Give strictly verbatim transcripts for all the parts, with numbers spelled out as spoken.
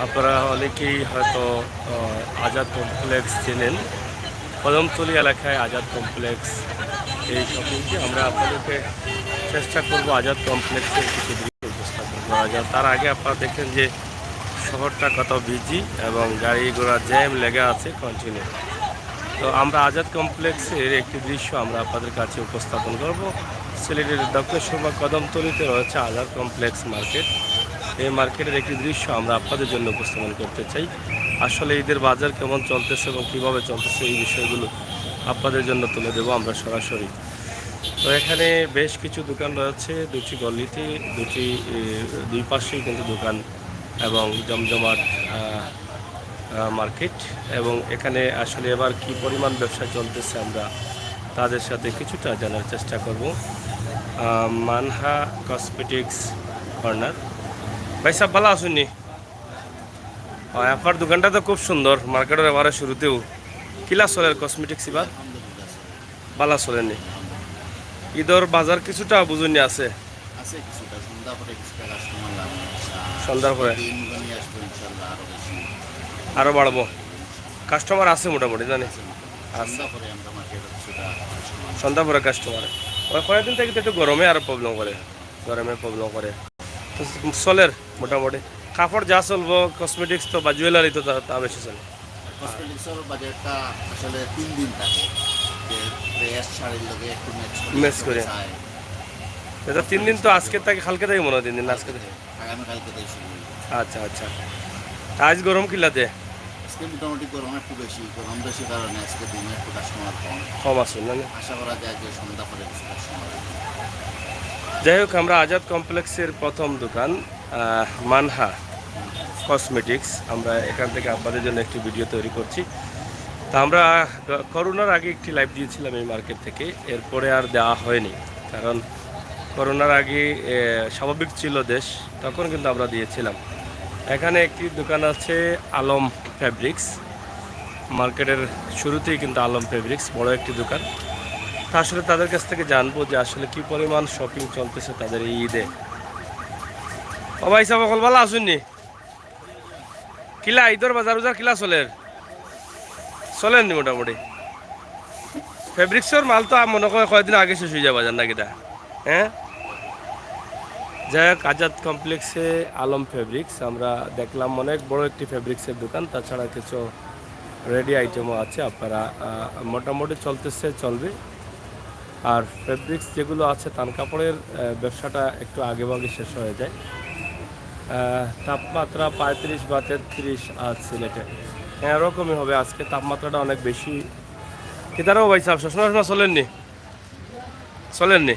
আপনারা অনেকেই হয়তো আহ, আজাদ কমপ্লেক্স চেনেন। কদমতলী এলাকায় আজাদ কমপ্লেক্স, এই শপিংটি আমরা আপনাদেরকে চেষ্টা করব আজাদ কমপ্লেক্সের কিছু দৃশ্য উপস্থাপন করা যায়। তার আগে আপনারা দেখেন যে শহরটা কত বিজি এবং গাড়ি ঘোড়া জ্যাম লেগে আছে কন্টিনিউ। তো আমরা আজাদ কমপ্লেক্সের একটি দৃশ্য আমরা আপনাদের কাছে উপস্থাপন করব। সিলেটের দক্ষিণ সুরমা কদমতলীতে রয়েছে আজাদ কমপ্লেক্স মার্কেট। এই মার্কেটের একটি দৃশ্য আমরা আপনাদের জন্য উপস্থাপন করতে চাই। আসলে ঈদের বাজার কেমন চলতেছে এবং কিভাবে চলতেছে, এই বিষয়গুলো আপনাদের জন্য তুলে দেবো আমরা সরাসরি। তো এখানে বেশ কিছু দোকান রয়েছে, দুটি গলিতে, দুটি এ, দুই পাশেই কিন্তু দোকান এবং জমজমাট আহ, আহ, মার্কেট। এবং এখানে আসলে এবার কি পরিমাণ ব্যবসা চলতেছে, আমরা তাদের সাথে কিছুটা জানার চেষ্টা করব। আহ, মানহা কসমেটিক্স কর্নার। ভাই সাহেব, ভালা আছইন নি? অয়, আপনার দোকানটা তো খুব সুন্দর, মার্কেটর এবারে শুরুতেউ। কিলা চলের কসমেটিক্স এবার? ভালা চলের নি? ঈদর বাজার কিছুটা বুঝইন নি আছে? আছে কিছুটা, সন্ধ্যা পরে কিছুটা কাস্টমার লাগবে। আর সন্ধ্যার পরে? দিন গনি আসবে ইনশাল্লাহ আরো বেশি। আরো বাড়বো? কাস্টমার আছে মোটামুটি, জানি? আছে মোটামুটি। সন্ধ্যা পরে আমরা মার্কেটে কিছুটা কাস্টমার। সন্ধ্যা পরে কাস্টমার। ওই কয়েকদিন থাকি তো একটু গরমে আরো প্রবলেম করে, গরমে প্রবলেম করে। তো চলের মোটামুটি। কাপড় যা চলবো, কসমেটিক্স তো বা জুয়েলারি তো তা, তা বেশি চলে। কসমেটিক্সর বাজারটা আসলে তিন দিন থাকে, যে ড্রেস শাড়ির লগে একটু ম্যাচ করে। ম্যাচ করে। চায়। এটা তিন দিন তো, আজকে থাকি, কালকে থাকি মনে হয় তিন দিন, আজকে থাকি। আগামীকালকে থেকে শুরু হইবে। আচ্ছা, আচ্ছা। আজ গরম কিলাতে? আজকে মোটামুটি গরম একটু বেশি, গরম বেশি কারণে আজকে দিনে একটু কাস্টমার কম। কম আছে না? আশা করা যায় যে সন্ধ্যা পরে কিছু কাস্টমার আসবে। যাই হোক, আমরা আজাদ কমপ্লেক্সের প্রথম দোকান, আহ, মানহা কসমেটিক্স, আমরা এখান থেকে আপনাদের জন্য একটি ভিডিও তৈরি করছি। তা আমরা করোনার আগে একটি লাইভ দিয়েছিলাম এই মার্কেট থেকে, এরপরে আর দেওয়া হয়নি, কারণ করোনার আগে এ, স্বাভাবিক ছিল দেশ, তখন কিন্তু আমরা দিয়েছিলাম। এখানে একটি দোকান আছে আলম ফেব্রিক্স, মার্কেটের শুরুতেই কিন্তু আলম ফেব্রিক্স বড় একটি দোকান। তা আসলে তাদের কাছ থেকে জানবো যে আসলে কি পরিমাণ শপিং চলতেছে তাদের এই ঈদে। ও ভাই সাহেব, অকল ভালা আছইন নি? কিলা ঈদর বাজার উজার কিলা চলের? চলের নি মোটামুটি? ফেব্রিক্সর মাল তো আ-, মনে হয় কয়েকদিন আগে শেষ হয়ে যাওয়া বাজার না কিতা? হ্যাঁ, যাই হোক, আজাদ কমপ্লেক্সে আলম ফেব্রিক্স আমরা দেখলাম, অনেক বড় একটি ফেব্রিক্সের দোকান, তাছাড়া কিছু রেডি আইটেমও আছে। আপনারা আহ, মোটামুটি চলতেছে, চলবে। আর ফেব্রিক্স যেগুলো আছে, তান কাপড়ের আহ, ব্যবসাটা একটু আগে ভাগে শেষ হয়ে যায়। আহ, তাপমাত্রা পঁয়ত্রিশ বা তেত্রিশ আজ সিলেটে, হ্যাঁ, এরকমই হবে আজকে, তাপমাত্রাটা অনেক বেশি। কিতারও ভাই সাহেব, চশমা টশমা চলের নি? চলের নি?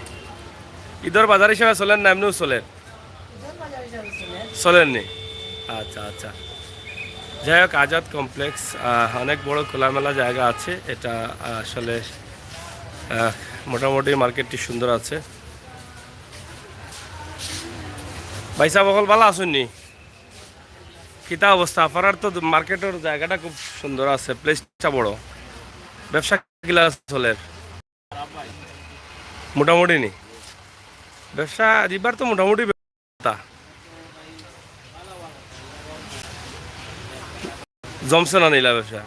ঈদর বাজার হিসাবে চলের না এমনিও চলের? চলের নি? আচ্ছা, আচ্ছা। যাই হোক, আজাদ কমপ্লেক্স আহ, অনেক বড় খোলামেলা জায়গা আছে। এটা আসলে আহ, মোটামুটি মার্কেটটি সুন্দর আছে। ভাই সাহেব, অকল ভালা আছইন নি? কিতা অবস্থা? আপনারার তো মার্কেটর জায়গাটা খুব সুন্দর আছে, প্লেসটা বড়। ব্যবসা কিলা চলের? মোটামুটি নি? ব্যবসা এবার তো মোটামুটি ব্যবসা। জমছে না নিলা ব্যবসা?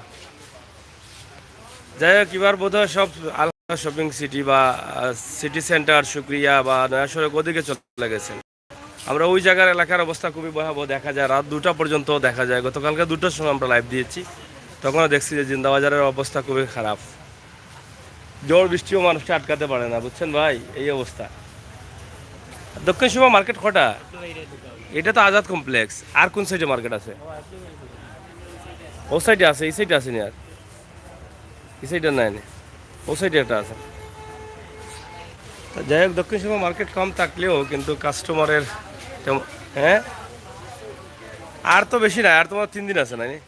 যাই হোক, এবার বোধহয় সব আলহাজ শপিং সিটি বা আহ, সিটি সেন্টার, শুক্রিয়া বা নয়া সড়ক ওদিকে চলে গেছে। আমরা ওই জায়গার এলাকার অবস্থা খুবই ভয়াবহ, দেখা যায় রাত দুটা পর্যন্ত দেখা যায়। গতকালকে দুটার সময় আমরা লাইভ দিয়েছি, তখনও দেখছি যে জিন্দাবাজারের অবস্থা খুবই খারাপ। ঝড় বৃষ্টিও মানুষকে আটকাতে পারে না, বুঝছেন ভাই, এই অবস্থা। দক্ষিণ সুরমা মার্কেট কটা? এটা তো আজাদ কমপ্লেক্স। আর কোন সাইডে মার্কেট আছে? ও সাইডে আছে, এই সাইডে আছে নি আর? এই সাইডে নাই নি, ও সাইডে একটা আছে। তো যাই হোক, দক্ষিণ সুরমা মার্কেট কম থাকলেও কিন্তু কাস্টমারের তেমন, হ্যাঁ, আর তো বেশি নাই, আর তোমার তিন দিন আছে, নাই নি?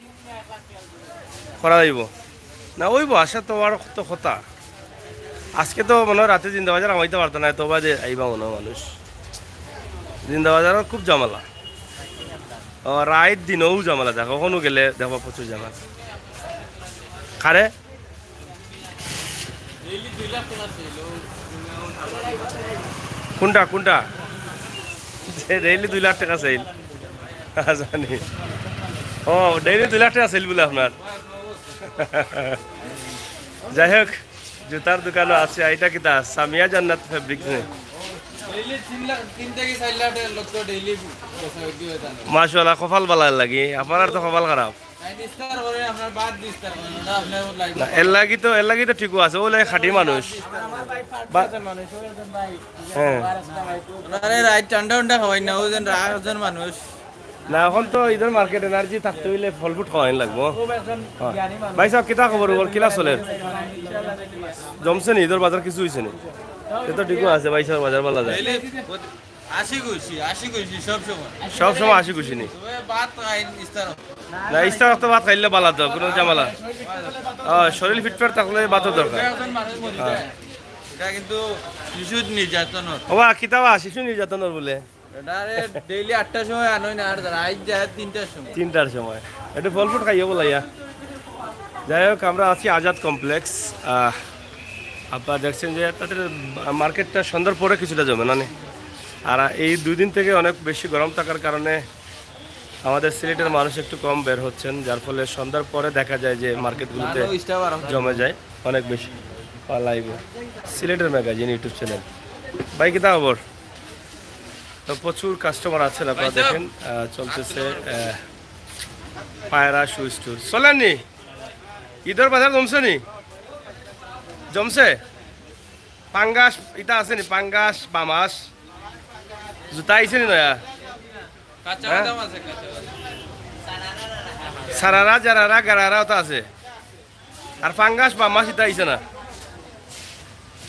করা যাইব না, ওইব, আসা তো আর কত কথা। আজকে তো মনে হয় রাতে জিন্দাবাজার কামাইতে পারতো না, এত বাজে আইবা মনে হয় মানুষ। জিন্দাবাজারও খুব ঝামেলা। ও, রাইত দিনও ঝামেলা, দেখো, কখনো গেলে দেখো প্রচুর ঝামেলা। খারে? কোনটা, কোনটা? যে ডেইলি দুই লাখ টাকা সেল। জানি। ও, ডেইলি দুই লাখ টেকা সেল বুলে আপনার। যাই হোক, জুতার দোকানও আছে। এটা কিতা? সামিয়া জান্নাত ফেব্রিক্স নি? ডেইলি তিন লাখ, তিন থাকি চাইর লাখ টেকা লোক তো ডেইলি বেচা বিক্রি অয় তান। মাশাআল্লাহ, কপাল বালা লাগি, আপনার তো কপাল খারাপ। না, এর লাগি তো, এর লাগি তো ঠিকও আছে, ওলে খাঁটি মানুষ। বা-, হ্যাঁ। ওনারে রাইত ঠান্ডা উন্ডা খাওয়াই না, ওজন রাগ ওজন মানুষ। না, এখন তো ইদর মার্কেট এনার্জি থাকতে অইলে ফল ফ্রুট খাওয়াইন লাগবো। হ্যাঁ। ভাই সাহেব, কিতা খবর? ওর কিলা চলের? জমছে নি? ইদর বাজার কিছু অইছে নি? এ তো ঠিকও আছে, ভাই সাহেব, বাজার বালা যায়। আশি খুশি, আশি খুশি, সব সময়। সব সময় আশি খুশি নি? তবে ভাত খাই ইফতার। না, ইফতার তো ভাত খাইলে বালা তো, কোনো ঝামেলা। ও, শরীর ফিটফাট থাকলে ভাতও দরকার। একজন মানুষ মরে যায়। এটা কিন্তু শিশু নির্যাতন ওর। ওবা, কিতা বা, শিশু নির্যাতন ওর বুলে? এটারে ডেইলি আটটার সময় আনই না, আর রাইত যায় তিনটার সময়। তিনটার সময়। একটু ফল ফ্রুট খাইও বলাইয়া। যাই হোক, আমরা আছি আজাদ কমপ্লেক্স। আহ, আপনারা দেখছেন যে তাদের মার্কেটটা সন্ধ্যার পরে কিছুটা জমে, না নি? আর এই দুই দিন থেকে অনেক বেশি গরম থাকার কারণে আমাদের সিলেটের মানুষ একটু কম বের হচ্ছেন, যার ফলে সন্ধ্যার পরে দেখা যায় যে মার্কেটগুলোতে আরো ইস্টা বাড়া হয়। জমে যায় অনেক বেশি। লাইভে সিলেটের ম্যাগাজিন ইউটিউব চ্যানেল। ভাই, কিতা খবর? তো প্রচুর কাস্টমার আছেন, আপনারা ভাই সাহেব, দেখেন, আহ, চলতেছে, আহ, পায়রা শু স্টোর। চলেননি? ইদর বাজার জমছে নি? জমছে? পাঙ্গাস, ইতা আছে নি? পাঙ্গাস, বামাস, জুতা আইছে নি নয়া? কাঁচা হ্যাঁ? বাদাম আছে, কাঁচা বাদাম। সারারা, জারারা, গারারা ওটা আছে। আর পাঙ্গাস, বামাস ইতা আইছে না?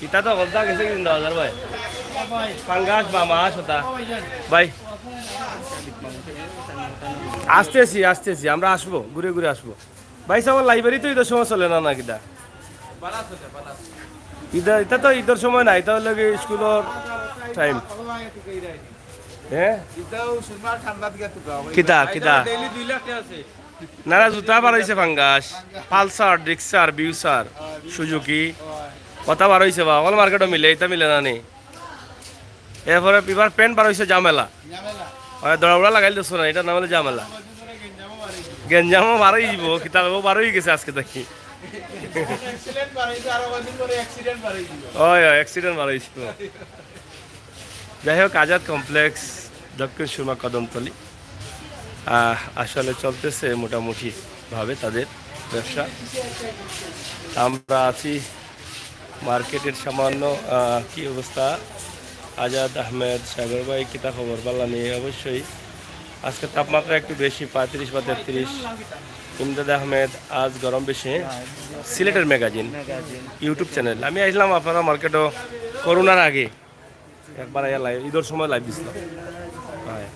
ইতা তো হকলতা গেছে কিন্তু, হাজার ভাই। পাঙ্গাস, বামাস ওটা। ভাই। আসতেছি, আসতেছি, আমরা আসবো, ঘুরে ঘুরে আসবো। ভাই সাহেব, লাইব্রেরি তো ইদর সময় চলে না, না কিতা? ইদর, ইতা তো ইদর সময় না, ইতা অইলো গি স্কুলর টাইম। হ্যাঁ? ইতাও সুরমার ঠান্ডা দিকে তুকা। কিতা, কিতা? ডেইলি দুই লাখ আছে। না, না, জুতা বার অইছে পাঙ্গাস, পালসার, ডিক্সার, বিউসার, সুজুকি। কথা বার অইছে বা, অল মার্কেটও মিলে, ইতা মিলে না নি? এরপরে এবার প্যান্ট বার অইছে ঝামেলা। ঝামেলা। ওই দড়াউড়া লাগাইল দেখছো না, ইটার নাম অইলো ঝামেলা। গেঞ্জামও বার অই যাইবো, কিতা অইবো, বার অই গেছে আজকে থাকি। অ্যাক্সিডেন্ট বার অই যাইবো। ওই, ওই, অ্যাক্সিডেন্ট বার অই যাইবো। যাই হোক, আজাদ কমপ্লেক্স, দক্ষিণ সুরমা কদমতলী, আহ, আসলে চলতেছে মোটামুটিভাবে তাদের ব্যবসা। আমরা আছি মার্কেটের সামান্য, আহ, কি অবস্থা? আজাদ আহমেদ, সাগর ভাই, কিতা খবর? বালা নি? অবশ্যই আজকে তাপমাত্রা একটু বেশি, পঁয়ত্রিশ বা তেত্রিশ। ইমদাদ আহমেদ, আজ গরম বেশি। সিলেটের ম্যাগাজিন, ম্যাগাজিন। YouTube channel. আমি আইলাম আপনারা মার্কেটও করোনার আগে, একবার আইয়া লাইভ, ইদর সময় লাইভ দিছিলাম। হয়।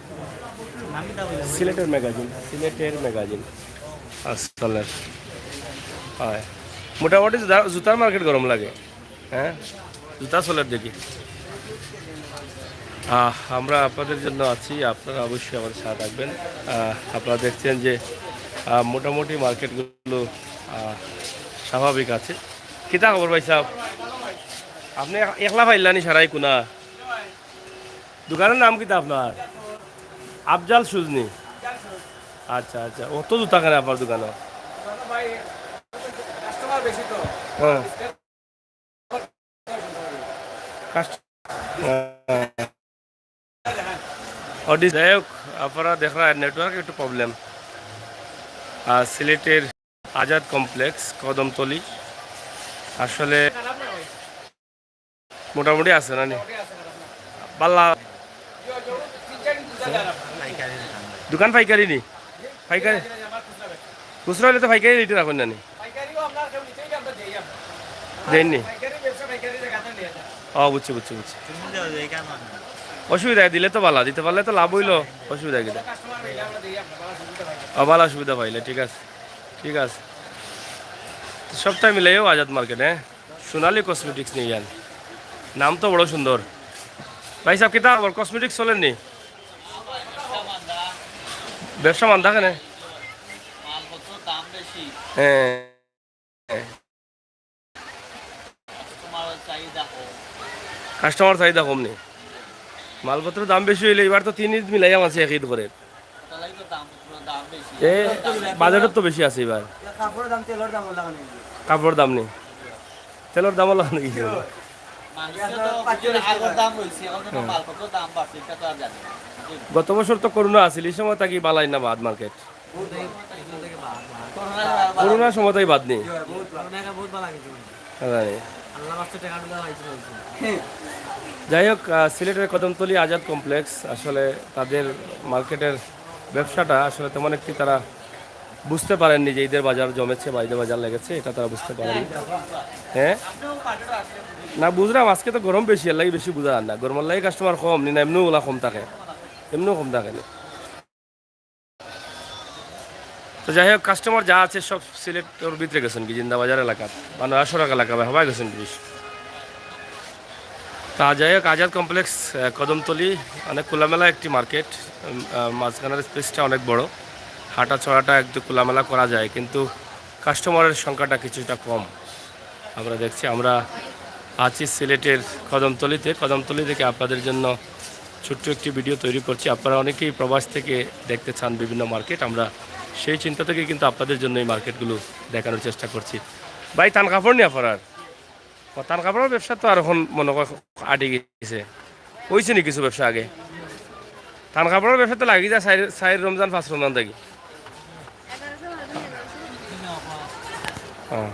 সিলেটের ম্যাগাজিন, সিলেটের ম্যাগাজিন। আসলে, হয়। মোটামুটি জুতা-, জুতার মার্কেট গরম লাগে। হ্যাঁ, জুতা চলের দেখি। আহ, আমরা আপনাদের জন্য আছি, আপনারা অবশ্যই আমাদের সাথে থাকবেন। আহ, আপনারা দেখছেন যে, আহ, মোটামুটি মার্কেটগুলো, আহ, স্বাভাবিক আছে। কিতা খবর ভাই সাহেব? আপনি এক-, একলা পাইলানি সারাই কুনা? দোকানের নাম কিতা আপনার? আফজাল শুজ নি? আচ্ছা, আচ্ছা, অত জুতা কেনে আপনার দোকানো? হ্যাঁ। কাস্ট-, হ্যাঁ। অডি-, যাই হোক, আপনারা দেখরা নেটওয়ার্ক একটু প্রবলেম। আর সিলেটের আজাদ কমপ্লেক্স, কদমতলী, আসলে মোটামুটি আছে না নি? বালা। দোকান পাইকারি নি? পাইকারি? খুচরা অইলে তো পাইকারি রেটে রাখইন না নি? দেইন নি? ও, বুঝছি, বুঝছি, বুঝছি। অসুবিধা নাই, দিলে তো বালা, দিতে পারলে তো লাভ অইলো, অসুবিধা কিতা? ও, বালা সুবিধা পাইলে, ঠিক আছে, ঠিক আছে। সবটাই মিলাইও আজাদ মার্কেট, হ্যাঁ? সোনালী কসমেটিক্স নিয়ে যান, নাম তো বড় সুন্দর। ভাই সাহেব, কিতা খবর? কসমেটিক্স চলের নি? ব্যবসা মান্দা কেনে? মালপত্রর দাম বেশি। হ্যাঁ। কাস্টমার চাহিদা কম। কাস্টমার চাহিদা কম নি? মালপত্রর দাম বেশি অইলে, এবার তো তিন ঈদ মিলাইয়া মানষে এক ঈদ করের। এ, বাজেটর তো বেশি আছে এবার। কাপড়র দাম, তেলর দাম লাগানি। কাপড়র দাম নেই, তেলর দামও লাগানি গেছে। গত বছর তো করোনা আছিল, এই সময় থাকি বালাই না বাদ মার্কেট। করোনার সময় তাই বাদ নেই। জানি। যাই হোক, আহ, সিলেটের কদমতলী আজাদ কমপ্লেক্স আসলে তাদের মার্কেটের ব্যবসাটা আসলে তেমন একটি তারা বুঝতে পারেননি যে ঈদের বাজার জমেছে বা ঈদের বাজার লেগেছে, এটা তারা বুঝতে পারেননি। হ্যাঁ, না বুঝলাম, আজকে তো গরম বেশি, এর লাগি বেশি বুঝা যায় না। গরমের লাগি কাস্টমার কম নি, না এমনিও ওলা কম থাকে, এমনিও কম থাকে না। তো যাই হোক, কাস্টমার যা আছে সব সিলেটর ভিতরে গেছেন কি, জিন্দাবাজার এলাকাত বা নয়াসড়ক এলাকা বা হবাই গেছেন কি বেশি। তা যাই হোক, আজাদ কমপ্লেক্স, আহ, কদমতলী, অনেক খোলামেলা একটি মার্কেট। উম, আহ, মাঝখানের স্পেসটা অনেক বড়, হাঁটা চলাটা একটু খোলামেলা করা যায়, কিন্তু কাস্টমারের সংখ্যাটা কিছুটা কম। আমরা দেখছি, আমরা আছি সিলেটের কদমতলীতে। কদমতলী থেকে আপনাদের জন্য ছোট্ট একটি ভিডিও তৈরি করছি। আপনারা অনেকেই প্রবাস থেকে দেখতে চান বিভিন্ন মার্কেট, আমরা সেই চিন্তা থেকে কিন্তু আপনাদের জন্য এই মার্কেটগুলো দেখানোর চেষ্টা করছি। ভাই, তান কাপড় নিয়ে আপনার ও, তান কাপড়র ব্যবসা তো আর এখন মনে কয় আটি গেছে। অইছে নি কিছু ব্যবসা আগে? তান কাপড়র ব্যবসা তো লাগি যায় চাইর, চাইর রমজান, পাঁচ রমজান থাকি। হ্যাঁ।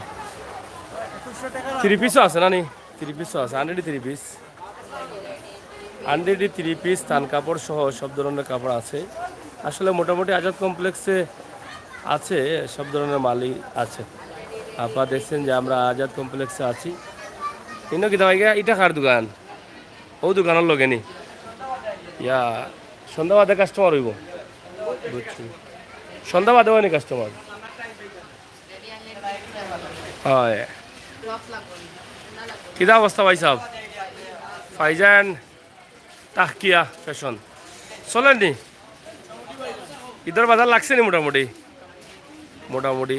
থ্রি পিসও আছে না নি? থ্রি পিসও আছে, unready three piece. Unready three piece, তান কাপড় সহ সব ধরনের কাপড় আছে। আসলে মোটামুটি আজাদ কমপ্লেক্সে আছে, সব ধরনের মালই আছে। আপনারা দেখছেন যে আমরা আজাদ কমপ্লেক্সে আছি। ইনো কিতা ভাই গিয়া, ইটা কার দোকান? ও দোকানর লগে নি? ইয়া, সন্ধ্যা বাদে কাস্টমার অইব। বুঝছি। সন্ধ্যা বাদে অয়নি কাস্টমার? হয়। কিতা অবস্থা ভাই সাহেব? ফাইজান তাহকিয়া ফ্যাশন। চলেন নি? ঈদর বাজার লাগছে নি মোটামুটি? মোটামুটি।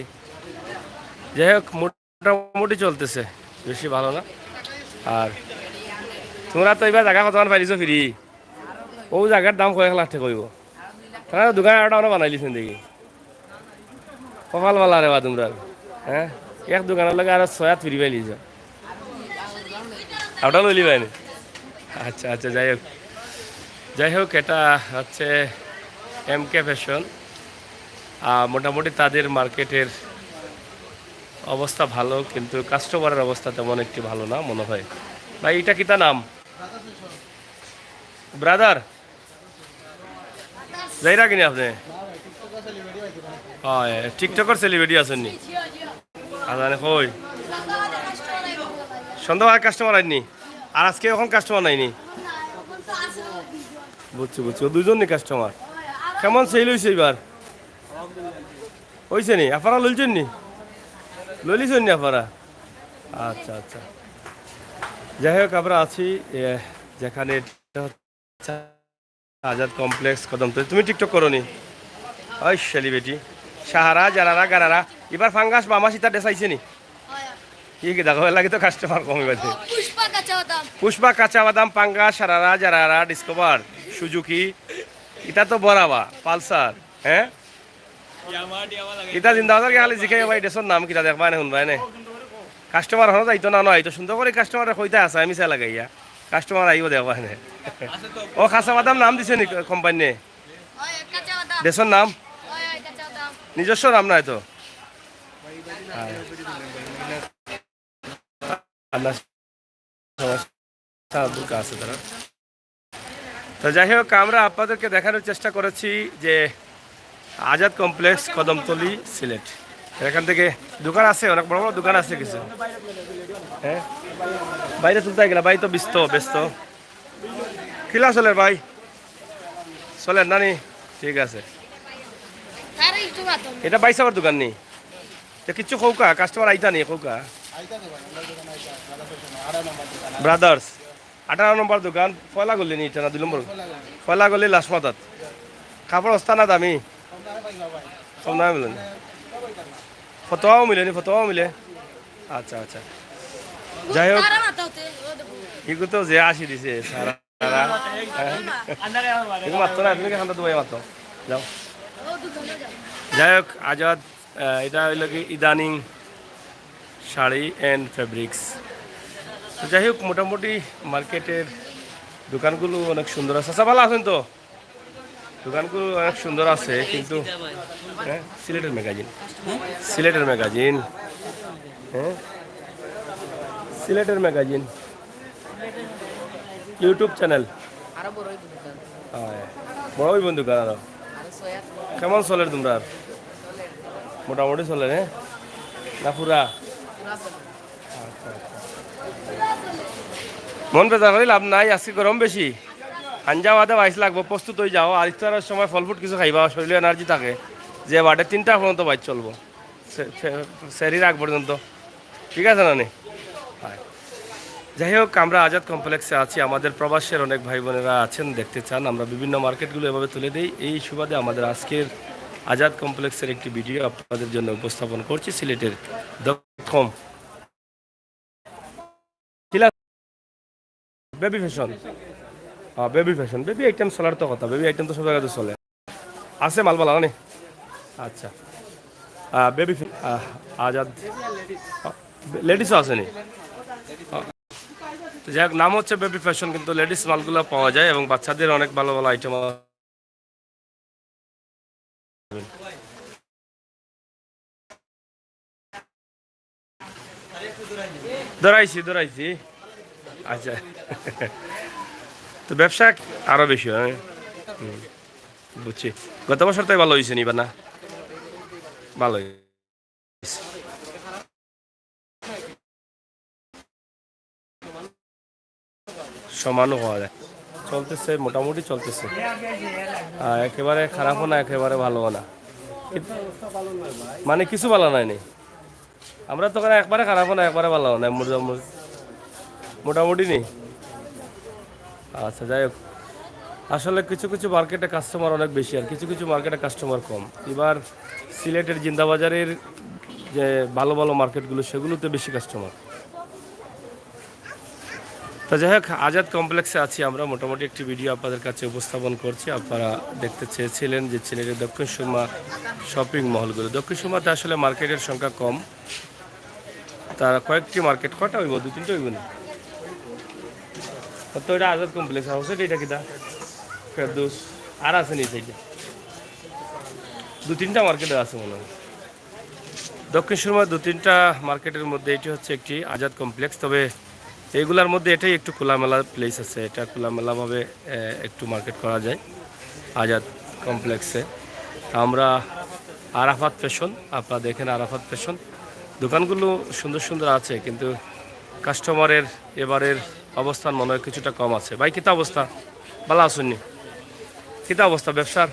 যাই হোক, মোটামুটি চলতেছে, বেশি ভালো না। আর তোমরা তো এবার জাগা কতখান পাইলিছো ফ্রি? ও জাগার দাম কয়েক লাখ টাকা অইব। তারা দোকান আরোটা আমরা বানাইলিছেন দেখি। কপাল বালা রে বা তোমরা, হ্যাঁ? এক দোকানর লগে আরো ছয় আট ফ্রি পাইলিছো। ওটা লইলি ভাই নি? আচ্ছা, আচ্ছা, যাই হোক। যাই হোক, এটা হচ্ছে এম কে ফ্যাশন। আহ, মোটামুটি তাদের মার্কেটের অবস্থা ভালো, কিন্তু কাস্টমারের অবস্থা তেমন একটি ভালো না মনে হয়। ভাই, এটা কিতা নাম? ব্রাদার? যাইরা কিনি আপনি? হয়, টিকটকর সেলিব্রিটি আছেন নি? আজানে কই? সন্ধ্যা হয় কাস্টমার আইনি? আর আজকে এখন কাস্টমার নাইনি? বুঝছি, বুঝছি। ও দুইজন নি কাস্টমার? কেমন সেল হইছে এবার? হইছে নি? আফারা লইছেন নি? লইলিছেন নি আফারা? আচ্ছা, আচ্ছা। যাই হোক, আমরা আছি, এ, যেখানে এটা হচ্ছে আজাদ কমপ্লেক্স কদমতলী। তুমি টিকটক করো নি? ওই শালি বেটি। সাহারা, জারারা, গারারা। এবার ফাঙ্গাস বা আমার সিতা ডেসাইছে নি? কি কি দেখো, এর লাগি তো কাস্টমার কমই বাজে। পুষ্পা কাঁচা বাদাম। পুষ্পা কাঁচা বাদাম, পাঙ্গাস, সারারা, জারারা, ডিসকভার, সুজুকি। এটা তো বরাবা, পালসার, হ্যাঁ? এটা জিন্দাবাজার কি খালি জিকাই ভাই, ডেসর নাম কিতা দেখবা নে, হুনবায় নে। কাস্টমার হনো যাইতো না, নয় তো সুন্দর করে কাস্টমার কইতা আছে, আমি চা লাগাইয়া। কাস্টমার আইব দেখবা নে। ও, কাঁচা বাদাম নাম দিছে নি কোম্পানি? ডেসর নাম? নিজস্ব নাম নয় তো? হ্যাঁ। আল্লাহ সবার সাহায্যের কাছে তারা। তো যাই হোক, আমরা আপনাদেরকে দেখানোর চেষ্টা করেছি যে আজাদ কমপ্লেক্স, কদমতলী, সিলেট। এখান থেকে দোকান আছে, অনেক বড় বড় দোকান আছে কিছু। হ্যাঁ, বাইরে তুলতে গেলে ভাই তো ব্যস্ত, ব্যস্ত। কিলা চলের ভাই? চলের নানি? ঠিক আছে। এটা ভাই সাহেবের দোকান নি? তো কিচ্ছু কউক্কা, কাস্টমার আইতা নি কউক্কা? ব্রাদার্স, আঠারো নম্বর দোকান, পয়লা গলি নি, এটা না দুই নম্বর? পয়লা গলি লাশ মাথাত। কাপড় সস্তা না দামি? কম দামে মিলে নি? ফতোয়াও মিলে নি, ফতোয়াও মিলে? আচ্ছা, আচ্ছা। যাই হোক, তারা মাথা হতে, ও দেখো। এগু তো যে আসি দিছে, সারা, সারা, হ্যাঁ? এগু মাত্র না, তুমি কি খান্দা দুবাই মাত্র? যাও। যাই হোক, আজাদ, আহ, এটা হইল কি ইদানিং শাড়ি অ্যান্ড ফেব্রিক্স। তো যাই হোক, মোটামুটি মার্কেটের দোকানগুলো অনেক সুন্দর আছে। আচ্ছা, ভালো আছেন তো? দোকানগুলো অনেক সুন্দর আছে, কিন্তু হ্যাঁ, সিলেটের ম্যাগাজিন, সিলেটের ম্যাগাজিন, হ্যাঁ, সিলেটের ম্যাগাজিন, ইউটিউব চ্যানেল। আরো বড় হইব দোকান। হ্যাঁ, বড় হইব দোকান আরো। আরো ছয় আট। কেমন চলের তোমরা? মোটামুটি চলের, হ্যাঁ? না পুরা? পুরা চলে। আচ্ছা, আচ্ছা। মন বেজার করি লাভ নাই, আজকে গরম বেশি। আঞ্জা বাদে বাইশ লাগবো, প্রস্তুত হয়ে যাও। আর ইফতারের সময় ফল ফ্রুট কিছু খাইবা, শরীরে এনার্জি থাকে। যে বাদে তিনটা পর্যন্ত বাইশ চলবো, সে-, সে-, সেহরির আগ পর্যন্ত। ঠিক আছে না নি? হ্যাঁ। যাই হোক, আমরা আজাদ কমপ্লেক্সে আছি। আমাদের প্রবাসের অনেক ভাই বোনেরা আছেন, দেখতে চান। আমরা বিভিন্ন মার্কেটগুলো এভাবে তুলে দিই। এই সুবাদে আমাদের আজকের আজাদ কমপ্লেক্সের একটি ভিডিও আপনাদের জন্য উপস্থাপন করছি সিলেটের দক্ষিণ। Baby fashion. হ্যাঁ, বেবি ফ্যাশন। বেবি আইটেম চলার তো কথা, বেবি আইটেম তো সব জায়গাতে চলে। আছে মাল বালা না নি? আচ্ছা। আহ, বেবি ফ্যা-, আহ, আজাদ। লেডিসও আছে নি? আহ, তো যাই হোক, নাম হচ্ছে বেবি ফ্যাশন, কিন্তু লেডিস মালগুলো পাওয়া যায় এবং বাচ্চাদের অনেক ভালো ভালো আইটেম। দৌড়াইছি, দৌড়াইছি। আচ্ছা। তো ব্যবসা আরো বেশি হয়। হুম, বুঝছি। গত বছর তাই ভালো হয়েছে নি বা না? ভালো হয়েছে। সমানও হওয়া যায়, চলতেছে, মোটামুটি চলতেছে। আহ, একেবারে খারাপও না, একেবারে ভালোও না, কিন-, মানে কিছু ভালো নাই নি। আমরা তো এখানে একবারে খারাপও না, একবারে ভালোও না, মোটামুটি, মোটামুটি নেই। আচ্ছা, যাই হোক, আসলে কিছু কিছু মার্কেটে কাস্টমার অনেক বেশি, আর কিছু কিছু মার্কেটে কাস্টমার কম। এবার সিলেটের জিন্দাবাজারের যে ভালো ভালো মার্কেটগুলো, সেগুলোতে বেশি কাস্টমার। তো যাই হোক, আজাদ কমপ্লেক্সে আছি আমরা, মোটামুটি একটি ভিডিও আপনাদের কাছে উপস্থাপন করছি। আপনারা দেখতে চেয়েছিলেন যে সিলেটের দক্ষিণ সুরমা শপিং মলগুলো। দক্ষিণ সুরমাতে আসলে মার্কেটের সংখ্যা কম, তারা কয়েকটি মার্কেট, কয়টা হইব? দুই তিনটা হইব না? তো এটা আজাদ কমপ্লেক্স, আর হচ্ছে এটা কিটা? ফেরদৌস, আর আছে নি সাইডে? দু তিনটা মার্কেটে আছে মনে হয়। দক্ষিণ সুরমা দু তিনটা মার্কেটের মধ্যে এটি হচ্ছে একটি আজাদ কমপ্লেক্স। তবে এইগুলার মধ্যে এটাই একটু খোলামেলা প্লেস আছে, এটা খোলামেলাভাবে, আহ, একটু মার্কেট করা যায় আজাদ কমপ্লেক্সে। আমরা আরাফাত ফ্যাশন, আপনারা দেখেন আরাফাত ফ্যাশন, দোকানগুলো সুন্দর সুন্দর আছে, কিন্তু কাস্টমারের এবারের অবস্থান মনে হয় কিছুটা কম আছে। ভাই, কিতা অবস্থা? ভালো আছইন নি? কিতা অবস্থা ব্যবসার?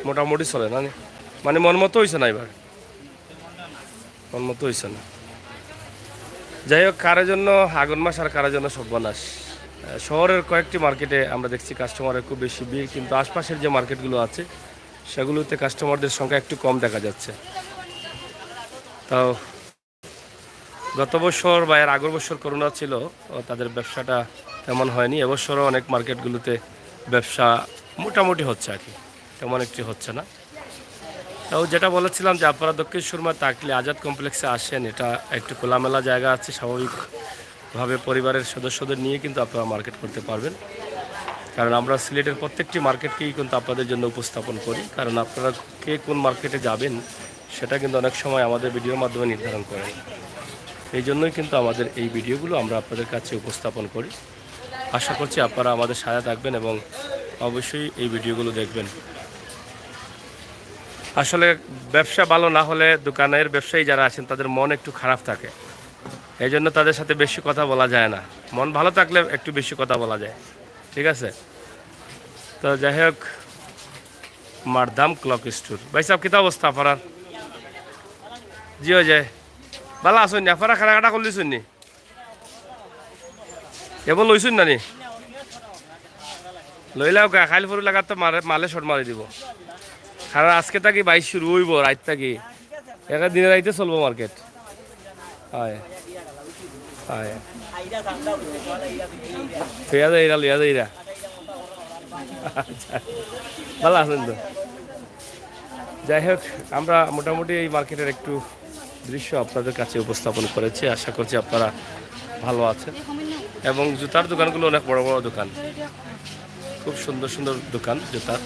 মোটামুটি চলে না নি? মানে মন মতো হইছে না এবার? মন মতো হইছে না। যাই হোক, কারোর জন্য আগুন মাস আর কারোর জন্য সর্বনাশ। আহ, শহরের কয়েকটি মার্কেটে আমরা দেখছি কাস্টমারের খুব বেশি ভিড়, কিন্তু আশপাশের যে মার্কেটগুলো আছে সেগুলোতে কাস্টমারদের সংখ্যা একটু কম দেখা যাচ্ছে। তাও গত বছর বা এর আগের বছর করোনা ছিল, ও, তাদের ব্যবসাটা তেমন হয়নি। এবছরও অনেক মার্কেটগুলোতে ব্যবসা মোটামুটি হচ্ছে আর কি, তেমন একটি হচ্ছে না। তাও যেটা বলেছিলাম যে আপনারা দক্ষিণ সুরমা থাকলে আজাদ কমপ্লেক্সে আসেন, এটা একটু খোলামেলা জায়গা আছে, স্বাভাবিকভাবে পরিবারের সদস্যদের নিয়ে কিন্তু আপনারা মার্কেট করতে পারবেন, কারণ আমরা সিলেটের প্রত্যেকটি মার্কেটকেই কিন্তু আপনাদের জন্য উপস্থাপন করি, কারণ আপনারা কে কোন মার্কেটে যাবেন সেটা কিন্তু অনেক সময় আমাদের ভিডিওর মাধ্যমে নির্ধারণ করেন। এই জন্যই কিন্তু আমাদের এই ভিডিওগুলো আমরা আপনাদের কাছে উপস্থাপন করি। আশা করছি আপনারা আমাদের সাথে থাকবেন এবং অবশ্যই এই ভিডিওগুলো দেখবেন। আসলে ব্যবসা ভালো না হলে দোকানের ব্যবসায়ী যারা আছেন তাদের মন একটু খারাপ থাকে, এই জন্য তাদের সাথে বেশি কথা বলা যায় না। মন ভালো থাকলে একটু বেশি কথা বলা যায়, ঠিক আছে? তো যাই হোক, মারদাম ক্লক স্টোর। ভাই সাহেব, কিতা অবস্থা আপনার? জি, অয় যে। ভালা আছইন নি? আপনারা কেনাকাটা করলিছইন নি? এবার লইছইন না নি? লইলাও কা, খাইল ফরু লাগাত তো মারে, মালে শর্ট মারি দিব। কারণ আজকে থাকি বাইশ শুরু হইব, রাইত থাকি। একে দিনে রাইতে চলবো মার্কেট। হয়, হয়। লইয়া যাইরা, লইয়া যাইরা। আচ্ছা। ভালা আছইন তো? যাই হোক, আমরা মোটামুটি এই মার্কেটের একটু দৃশ্য আপনাদের কাছে উপস্থাপন করেছি। আশা করছি আপনারা ভালো আছেন। এবং জুতার দোকানগুলো অনেক বড় বড় দোকান, খুব সুন্দর সুন্দর দোকান জুতার।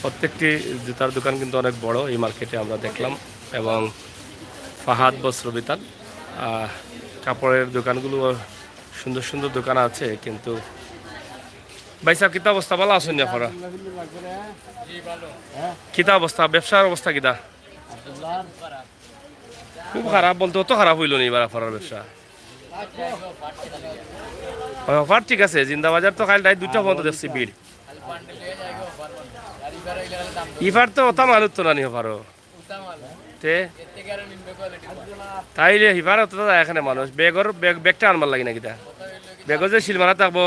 প্রত্যেকটি জুতার দোকান কিন্তু অনেক বড় এই মার্কেটে আমরা দেখলাম। এবং ফাহাদ বস্ত্র বিতান, আহ, কাপড়ের দোকানগুলো সুন্দর সুন্দর দোকান আছে। কিন্তু ভাই সাহেব, কিতা অবস্থা? ভালা আছইন নি আপনারা? কিতা অবস্থা? ব্যবসার অবস্থা কিতা? খুব খারাপ বলতে অত খারাপ অইলো নি এবার আপনারার ব্যবসা? অফার ঠিক আছে, জিন্দাবাজার তো কাইল রাইত দুইটা পর্যন্ত দেখছি ভিড়। ইবার তো অতা মানুষ তো নানি অফারও। তে তাইলে হিবার অতটা যায় এখানে মানুষ। ব্যাগর, ব্যাগ, ব্যাগটা আনবার লাগি না কিতা? ব্যাগর যে সিল মারা থাকবো।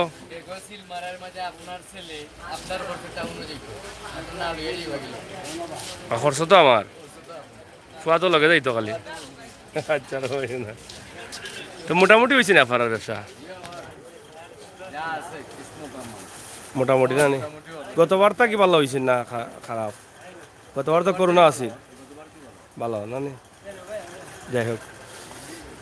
আর খরচ তো আমার। ফুয়া তো লগে যাইতো খালি। আচ্ছা, অয় না। তো মোটামুটি অইছে নি আপনারার ব্যবসা? মোটামুটি না নি? গতবার থাকি ভালা অইছে না খা-, খারাপ? গতবার তো করোনা আছিল। ভালা না নি? যাই হোক,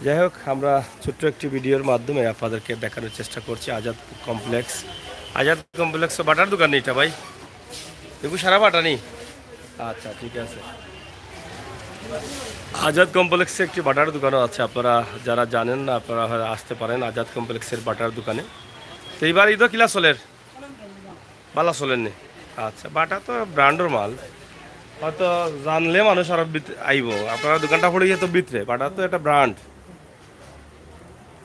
যাই হোক, আমরা ছোট্ট একটি ভিডিওর মাধ্যমে আপনাদেরকে দেখানোর চেষ্টা করছি আজাদ কমপ্লেক্স। আজাদ কমপ্লেক্সো বাটার দোকান নি ইটা ভাই? এগু সারা বাটা নি? আচ্ছা, ঠিক আছে। আজাদ কমপ্লেক্সে একটি বাটার দোকানও আছে, আপনারা যারা জানেন না, আপনারা হয় আসতে পারেন আজাদ কমপ্লেক্সের বাটার দোকানে। তো এবার ইদো কিলা চলের? ভালা চলের নি? আচ্ছা, বাটা তো ব্র্যান্ডর মাল, হয়তো জানলে মানুষ আরো ভিত-, আইবো। আপনারার দোকানটা পড়ে গিয়া তো ভিতরে, বাটা তো একটা ব্র্যান্ড।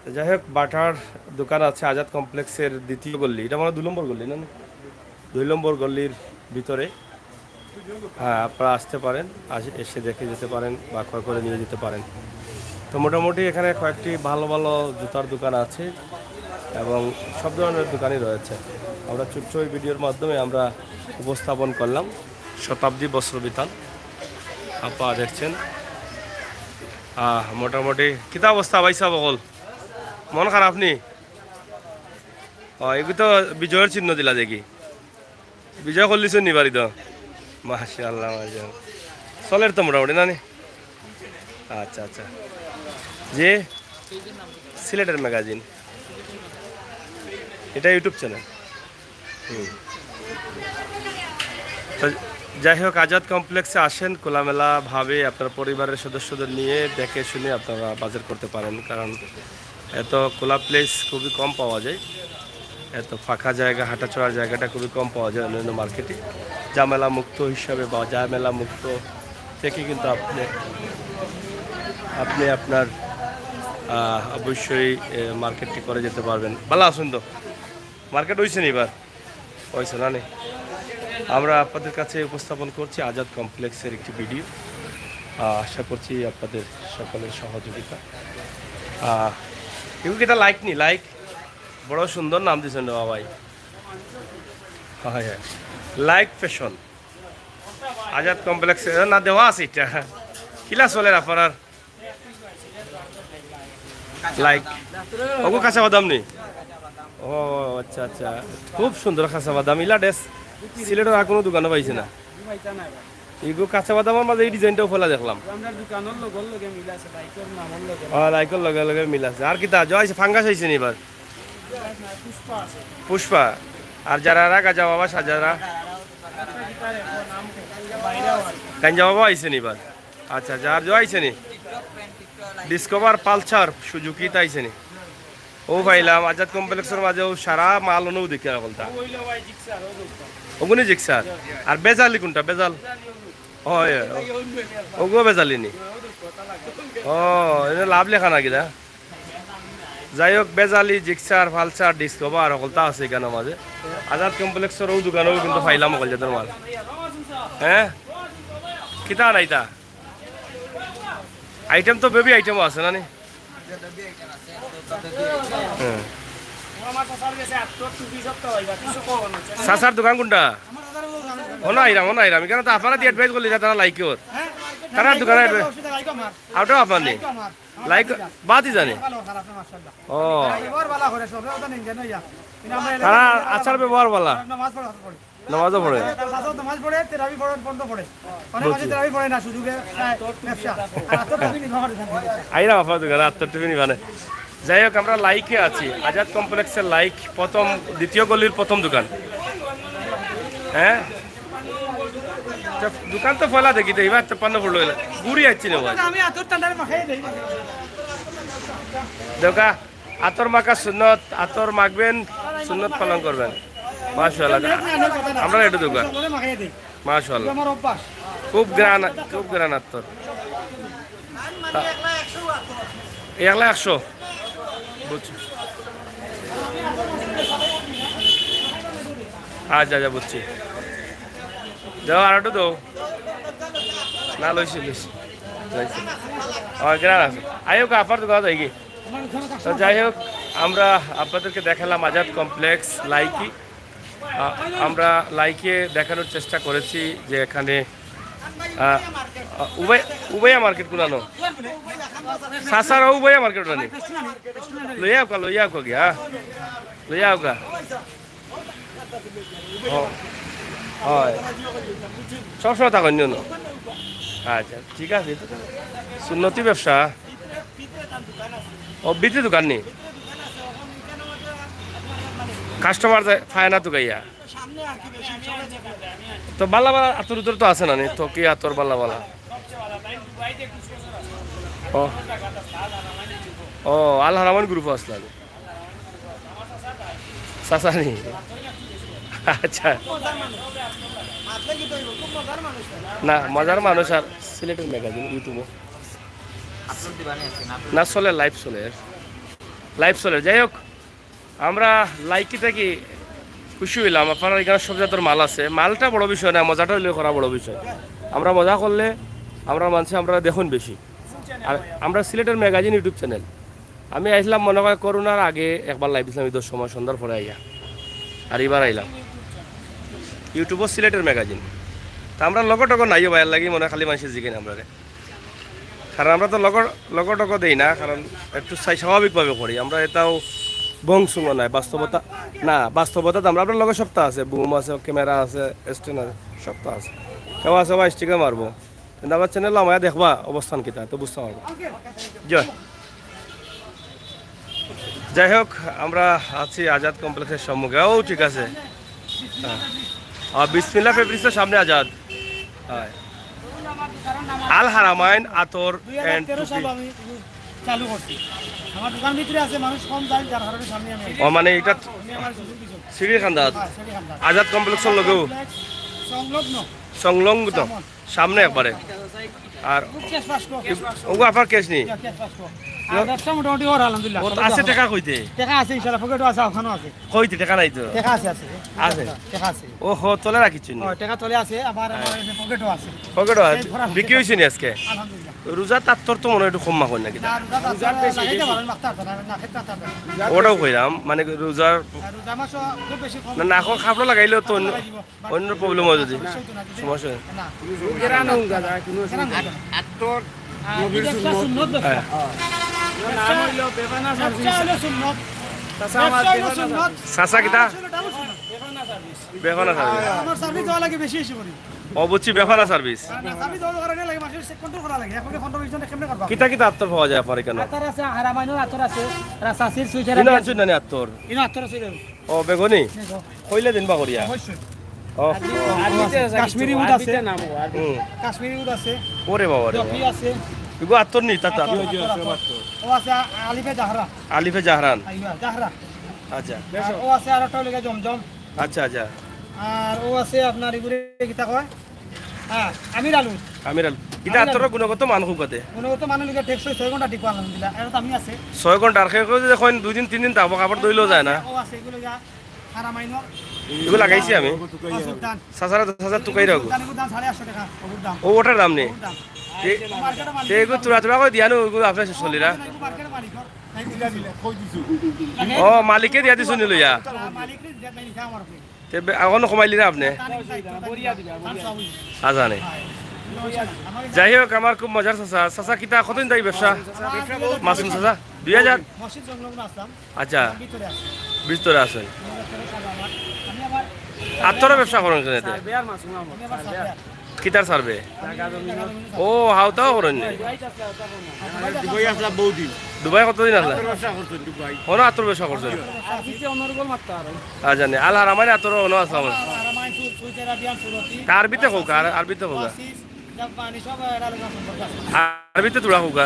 তো যাই হোক, বাটার দোকান আছে আজাদ কমপ্লেক্সের দ্বিতীয় গল্লি, ইটা মানে দুই নম্বর গল্লি না? দুই নম্বর গল্লির ভিতরে। হ্যাঁ, আপনারা আসতে পারেন, আস-, এসে দেখে যেতে পারেন বা ক্রয় করে নিয়ে যেতে পারেন। তো মোটামুটি এখানে কয়েকটি ভালো ভালো জুতার দোকান আছে এবং সব ধরনের দোকানই রয়েছে। আমরা ছোট্ট এই ভিডিওর মাধ্যমে আমরা উপস্থাপন করলাম শতাব্দী বস্ত্র বিতান। আপনারা দেখছেন, আহ, মোটামুটি কিতা অবস্থা ভাই সাহেব অকল? মন খারাপ নি? ও, এগু তো বিজয়র চিহ্ন দিলা দেখি। বিজয় করলিছইন নি বাড়ি তো? মাশাআল্লাহ, মাশাআল্লাহ। চলের তো মোটামুটি না নি? আচ্ছা, আচ্ছা। যে সিলেটের ম্যাগাজিন, এটা YouTube চ্যানেল। হুম। তো যাই হোক, আজাদ কমপ্লেক্সে আসেন, খোলামেলাভাবে আপনার পরিবারের সদস্যদের নিয়ে দেখে শুনে আপনারা বাজার করতে পারেন, কারণ এত খোলা প্লেস খুবই কম পাওয়া যায়, এত ফাঁকা জায়গা, হাঁটাচলার জায়গাটা খুবই কম পাওয়া যায় অন্যান্য মার্কেটে। ঝামেলা মুক্ত হিসাবে বা ঝামেলা মুক্ত থেকে কিন্তু আপনি, আপনি আপনার, আহ, অবশ্যই, এ, মার্কেটটি করে যেতে পারবেন। ভালা আছইন তো? মার্কেট অইছে নি এবার? অইছে না নি? আমরা আপনাদের কাছে উপস্থাপন করছি আজাদ কমপ্লেক্সের একটি ভিডিও। আহ, আশা করছি আপনাদের সকলের সহযোগিতা। আহ, এগু কিতা লাইক নি? লাইক? বড় সুন্দর নাম দিছইন রে বাবাই। হয়, হয়। Like fashion. আজাদ কমপ্লেক্স, এ, না দেওয়া আছে ইটা। কিলা চলের আপনারার? লাইক। অগু কাঁচা বাদাম নি? ও, আচ্ছা, আচ্ছা। খুব সুন্দর কাঁচা বাদাম। ইলা ডেস সিলেটর আর কুনু দোকানো পাইছি না। ইগু কাঁচা বাদামর মাঝে ই ডিজাইনটাও ফলা দেখলাম। আমরার দোকানর লগর লগে মিল আছে, লাইকর নামর লগে। ও, লাইকর লগে লগে মিল আছে। আর কিতা? জয় আইছে, ফাঙ্গাস আইছে নি এবার? পুষ্পা আছে। পুষ্পা। আর যারা রা গাজা বাবা সাজারা? গাঞ্জা বাবা আইছে নি এবার? আচ্ছা, যার জয় আইছে নি? ডিসকভার, পালসার, সুজুকি তা আইছে নি? ও পাইলাম, আজাদ কমপ্লেক্সর মাঝে ও সারা মাল অনু দেখি না বলতা। ওগুনি জিক্সার। আর বেজালি কোনটা? বেজাল? হয়, অগু বেজালি নি? ও, এনে লাভ লেখা না কিতা? যাই হোক, বেজালি, জিক্সার, পালসার, ডিসকভার, হকলতা আছে ইখানর মাঝে। আজাদ কমপ্লেক্সর ও দোকানও কিন্তু পাইলাম হকল জাতর মাল। হ্যাঁ? কিতা নাইতা? আইটেম তো বেবি আইটেমও আছে না নি? হ্যাঁ। চাচার দোকান কোনটা? ও না, আইরাম, ও না, আইরাম। ইখানো তো আপনারা দি অ্যাডভাইস করলি না, তারা লাইক ওর। তারা দোকানে অ্যাডভাইস। আউটাও আপনার নি? লাইক বাদই জানে। ও। তারা আচার ব্যবহার ভালা। নামাজও পড়ে। তার পাশেও নামাজ পড়ে, তেরাবি পড়ে, বন্ধ পড়ে। অনেক মাসে বুঝছি। তেরাবি পড়ে না, সুযোগে খায় ব্যবসা। আর আত্তর টিফিন নিতে আমার এখান থেকে। আইরাম আপনার দোকানে আত্তর টিফিন নিবানে। যাই হোক, আমরা লাইকে আছি, আজাদ কমপ্লেক্সের লাইক, প্রথম, দ্বিতীয় গলির প্রথম দোকান। হ্যাঁ, তো দোকান তো ফলা দেখি তো, এবার তো পান্ন পড়লো গেলে ঘুরি যাচ্ছি না ভাই। আমি আতর ঠান্ডার মাখাই দেই। দেখা, আতর মাখা সুন্নত, আতর মাখবেন, সুন্নত পালন করবেন। মাশাআল্লাহ, আমরা একটু দোকান। সকলে মাখাই দেই। মাশাআল্লাহ, আমার অভ্যাস। খুব গ্রান, খুব গ্রান আতর। এই একলা একশো। বুঝছি। আচ্ছা, আচ্ছা, বুঝছি। দাও, আর একটু দাও। না, লইছি, লইছি, লইছি। আমার গ্রান আছে। আইও কা, আপার দোকান যাই কি? তো যাই হোক, আমরা আপনাদেরকে দেখালাম আজাদ কমপ্লেক্স লাইকি। আ, আমরা লাইকে দেখানোর চেষ্টা করেছি যে এখানে, আ, আ, উবাই-, উবাইয়া মার্কেট গুলানো। সাসারা উবাইয়া মার্কেট গুলানি। লইয়া আউকা, লইয়া আউকা গিয়া। লইয়া আউকা। ও, হয়। সবসময় থাকইন নি? আচ্ছা, ঠিক আছে। সুন্নতি ব্যবসা। ও, ভিতরে দোকান নি? কাস্টমার যায়, পায় না তুকাইয়া। তো বালা বালা আতর উতর তো আছে না নি? তো কি আতর বালা বালা? ও। ও, আল হারামাইন গ্রুপ আসলে। চাচা নি? আচ্ছা। না, মজার মানুষ আর সিলেটের ম্যাগাজিন ইউটিউবও। না, চলে, লাইভ চলে। লাইভ চলে। যাই হোক, আমরা লাইকি থাকি খুশি হইলাম। আপনারা এখানে সব জাতর মাল আছে। মালটা বড় বিষয় না, মজাটা হইলে করা বড় বিষয়। আমরা মজা করলে আমরা মানছি, আমরা দেখুন বেশি। আর আমরা সিলেটের ম্যাগাজিন ইউটিউব চ্যানেল। আমি আইছিলাম মনে হয় করোনার আগে একবার লাইভ দিছিলাম, ঈদর সময় সন্ধ্যার পরে আইয়া। আর এবার আইলাম ইউটিউবও সিলেটের ম্যাগাজিন। তা আমরা লগো টগো নাইও ভাইয়ার লাগি মনে হয় খালি মানুষের জিজ্ঞেস আমরা। কারণ আমরা তো লগো, লগো টগো দেই না, কারণ একটু চাই স্বাভাবিকভাবে করি। আমরা এটাও বংশুঙ্গ নাই, বাস্তবতা না, বাস্তবতা তো আমরা, আপনার লগে সবটা আছে, বুম আছে, ক্যামেরা আছে, স্ট্যান্ড আছে, সবটা আছে। কেউ আছে বা স্টিকার মারবো, কিন্তু আমার চ্যানেল আমায় দেখবা অবস্থান কিতা, তো বুঝতে পারবো। জয়। যাই হোক, আমরা আছি আজাদ কমপ্লেক্সের সম্মুখে। ও, ঠিক আছে। হ্যাঁ। আর বিসমিল্লাহ ফেব্রিক্সের সামনে আজাদ। হয়। আল হারামাইন আতর দুই হাজার অ্যান্ড তেরো সাল টুপি। আমি চালু করছি। আমার দোকান ভিতরে আছে, মানুষ কম যায়, যার কারণে সামনে আমি আছি। ও, মানে এটা আমি আমার সুযোগ দিছি। সিঁড়ির কান্দাত। হ্যাঁ, সেটি খান্দাত। আজাদ কমপ্লেক্সের লগেও সংলগ্ন। সংলগ্ন। সামনে একবারে। আর খুব ক্যাশ ফাস্ট। ওগো আফার ক্যাশ নি? Cash fast. আর ব্যবসা মোটামুটি ওর আলহামদুলিল্লাহ। ও, আছে টাকা কইতে? টাকা আছে ইনশাআল্লাহ, পকেটও আছে, ওখানেও আছে। কইতে টাকা নাই তো? টাকা আছে, আছে। আছে? টাকা আছে। ও হো, তোলে রাখিছুন। ও, টাকা তোলে আছে, আবার আমার কাছে পকেটও আছে। পকেটও আছে? এই ভরা বিক্রি হইছে নি আজকে? আলহামদুলিল্লাহ। রোজা তার তোর তো মনে হয় একটু কম মাখন নাকি? না, রোজা তো আসলে লাগাইতে পারেন, মাখতে পারতো না, না খেতে পারতো না। ওটাও কইলাম, মানে রোজার আর রোজা মাসও খুব বেশি কম। না, না, এখন খাপড়া লাগাইলেও তো অন্য, দিব। অন্য প্রবলেম হয় যদি। সমস্যা হইতো না, যদি সমস্যা হয়। না। গ্রান উঙ্গা যায়, কোনো গ্রান উঙ্গা। আতর আর এটা একটা সুন্নত ব্যবসা। হ্যাঁ। নাম হইলো বেবানা ব্যবসা সার্ভিস। হলো সুন্নত। চাচা আমার ব্যবসা হলো বেবানা সুন্নত। চাচা কিতা? আসলে ডাবল সুন্নত। বেফানা সার্ভিস। আমার সার্ভিস দেওয়া লাগে বেশি বেশি করি। অবশ্যই বেফানা সার্ভিস। আর না, সার্ভিস দেওয়ার কারণে লাগে, মানুষের কন্ট্রোল করা লাগে। এখন পনেরো বিশ জন কেমনে করবা? কিতা কিতা আতর পাওয়া যায় আপনার এখানে? আতর আছে, হারামাইনর আতর আছে, রাসাসির সুইচার ইনো আছে। আনছুন নানি আতর? ইনো আতর আছে, দেখো। ও বেগুনি? দেখো। কইলে দিন বা করিয়া। অবশ্যই। ও, কাশ্মীরি উদ আছে। নাম ও আর হুম। কাশ্মীরি উদ আছে। ওরে বাবা রে। জফি আছে। এগো আতর নি, তা তো আতর। আতর, আতর। ও আছে আলিফে জাহরা। আলিফে জাহরান। আইবা, জাহরা। আচ্ছা। আর ও আছে আর একটা লেগে জমজম। আচ্ছা, আচ্ছা। আর ও আছে আপনার এগুলো কিতা কয়? হ্যাঁ, আমির আলু। আমির আলু। ইটা আতর গুণগত মান খুব কাতে। গুণগত মান লিখে টেকসই ছয় ঘন্টা টিকবো আলহামদুলিল্লাহ। এটা তো আমি আছে। ছয় ঘন্টা আর কেউ যদি কইন দুই দিন তিন দিন থাকবো, কাপড় ধইলেও যায় না। ও আছে এগুলো যা। হারামাইনর। এগুলো লাগাইছি আমি। অজুর দান। চাচারা, চাচা তুকাই রাখো। দান, এগুলো দাম সাড়ে আটশো টাকা, অজুর দাম। ও ওটার দাম নেই। অজুর দাম। তে-, ও মার্কেটে মালিক। তে এগো তুরা তুরা করে দিয়ানো, ওগুলো আপনার চলিরা। এগুলো মার্কেটে মালিক। ও, মালিকে দিয়া দিছো নিল ইয়া। মালিক রে, যে নাই, যা আমার উপরে। তে বে-, এখন কমাইলি না আপনি? তার দায়িত্ব, তার দাম সবই। আজানে। যাই হোক, আমার খুব মজার চাচা। চাচা কিতা কতদিন থাকি ব্যবসা? মাসুম চাচা? দুই হাজার? মসজিদ সংলগ্ন আসলাম। আচ্ছা, ভিতরে আছে। ভিতরে আছে। আমি আবার আতরর ব্যবসা করইন কেনে তে? কিতার survey? ও, হাউতাও করইন নি? দুবাই আছলা বউদিন। দুবাই কতদিন আছলা? ব্যবসা করছইন দুবাই। অনো আতরর ব্যবসা করছইন? আচ্ছা, নি, আল হারামাইন আতরর অনো আছলা। তা আরবিতে কউক্কা, আর-, আরবিতে কউক্কা। আরবিতে থুড়া কউক্কা।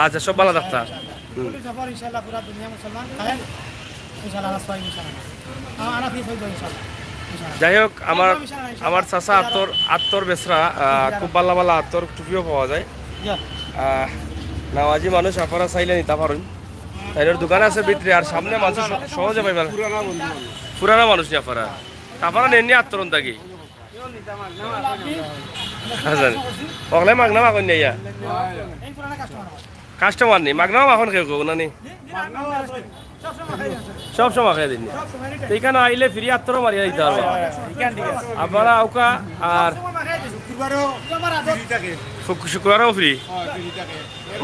আচ্ছা, সব ভালা থাকতা। হুম। যাই হোক, আমার, আমার চাচা আতর, আতর বেচরা, আহ, খুব ভালা ভালা আতর টুপিও পাওয়া যায়। আহ, নামাজি মানুষ আপনারা চাইলে নিতা পারইন। তাইনর দোকান আছে ভিতরে, আর সামনে মানুষ স-, সহজে পাইবা। পুরানা মানুষ নি আপনারা। আপনারা নেননি আতর অন থাকি। আচ্ছা। অকলে মাগনা মাগইন না ইয়া। Customer নি, মাগনা মাখন কেউ কেউ না নি? সব সময় খাই দিন। তো ইখানো আইলে free আতরও মারিয়া দিতা পারবা। আপনারা আউক্কা আর শুক-, শুক্রবারও free।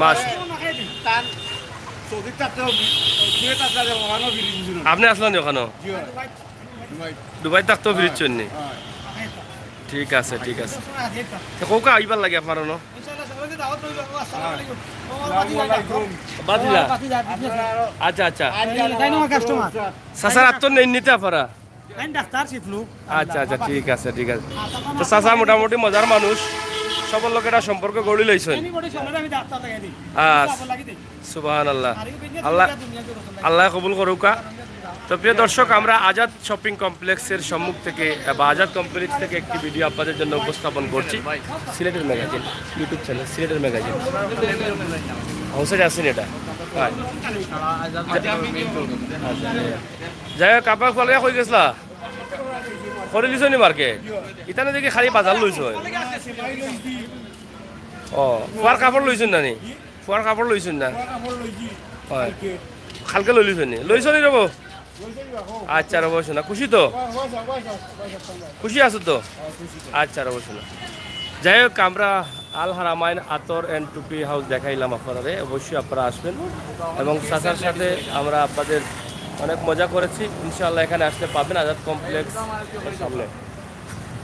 মাস। আপনে আছলা নি অখানো? দুবাই থাকতেও free চইন নি? ঠিক আছে, ঠিক আছে। তো কউক্কা আইবার লাগি আপনার অনো? বাতিজা? আচ্ছা, আচ্ছা। চাচার আতর নেইন নি তে আপনারা? আচ্ছা, আচ্ছা, ঠিক আছে, ঠিক আছে। তো চাচা মোটামুটি মজার মানুষ, সবর লগে একটা সম্পর্ক গড়ি লইছইন। আচ্ছা। সুবহানাল্লাহ। আল্লাহ, আল্লাহ কবুল করুক্কা। তো প্রিয় দর্শক, আমরা আজাদ শপিং কমপ্লেক্সের সম্মুখ থেকে, আহ, বা আজাদ কমপ্লেক্স থেকে একটি ভিডিও আপনাদের জন্য উপস্থাপন করছি। সিলেটের ম্যাগাজিন, YouTube channel সিলেটের ম্যাগাজিন। হোসেন আসেন এটা। হ্যাঁ। যাই হোক, আপনার ফলে কই গেছলা? করে লিছইন নি মার্কেট? ইতানে দেখি খালি বাজার লইছইন। ও, ফুয়ার কাপড় লইছইন না নি? ফুয়ার কাপড় লইছইন না? হয়। কালকে লই লিছইন নি? লইছইন নি রে বা? আচ্ছা রে বা, শোনা। খুশি তো? খুশি আছো তো? আচ্ছা রে বা, শোনা। যাই হোক, আমরা আল হারামাইন আতর and টুপি হাউস দেখাইলাম আপনারারে, অবশ্যই আপনারা আসবেন। এবং চাচার সাথে আমরা আপনাদের অনেক মজা করেছি, ইনশাআল্লাহ এখানে আসলে পাবেন আজাদ কমপ্লেক্স সামনে।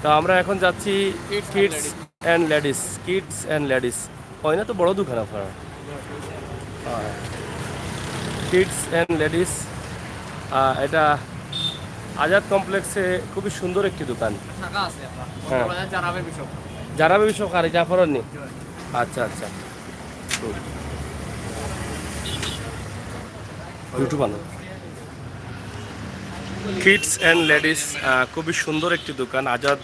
তো আমরা এখন যাচ্ছি kids and ladies, kids and ladies. হয় না তো, বড় দোকান আপনার। কিডস অ্যান্ড লেডিস, এটা আজাদ কমপ্লেক্সে খুবই সুন্দর একটি দোকান। শাখা আছে আপনার। হ্যাঁ। বড়বাজার জারা বেবি শপ। জারা বেবি শপ আর এটা আপনার নি? আচ্ছা, আচ্ছা। YouTube আনো। কিডস অ্যান্ড লেডিস, আহ, খুবই সুন্দর একটি দোকান। আজাদ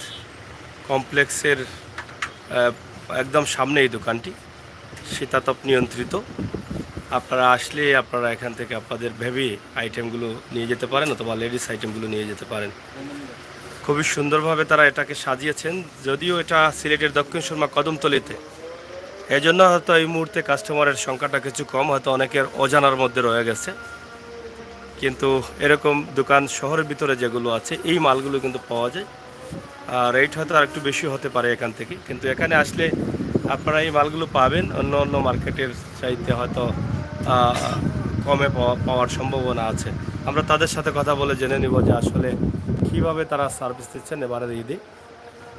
কমপ্লেক্সের, আহ, একদম সামনে এই দোকানটি, শীতাতপ নিয়ন্ত্রিত। আপনারা আসলে আপনারা এখান থেকে আপনাদের বেবি আইটেমগুলো নিয়ে যেতে পারেন অথবা লেডিস আইটেমগুলো নিয়ে যেতে পারেন। খুবই সুন্দরভাবে তারা এটাকে সাজিয়েছেন, যদিও এটা সিলেটের দক্ষিণ সুরমা কদমতলিতে, এজন্য হয়তো এই মুহূর্তে কাস্টমারের সংখ্যাটা কিছু কম, হয়তো অনেকের অজানার মধ্যে রয়ে গেছে। কিন্তু এরকম দোকান শহরের ভিতরে যেগুলো আছে, এই মালগুলো কিন্তু পাওয়া যায়। আর রেট হয়তো আর একটু বেশি হতে পারে এখান থেকে, কিন্তু এখানে আসলে আপনারা এই মালগুলো পাবেন, অন্য অন্য মার্কেটের চাইতে হয়তো, আহ, কমে পাওয়া, পাওয়ার সম্ভাবনা আছে। আমরা তাদের সাথে কথা বলে জেনে নিব যে আসলে কীভাবে তারা সার্ভিস দিচ্ছেন এবারের ঈদে।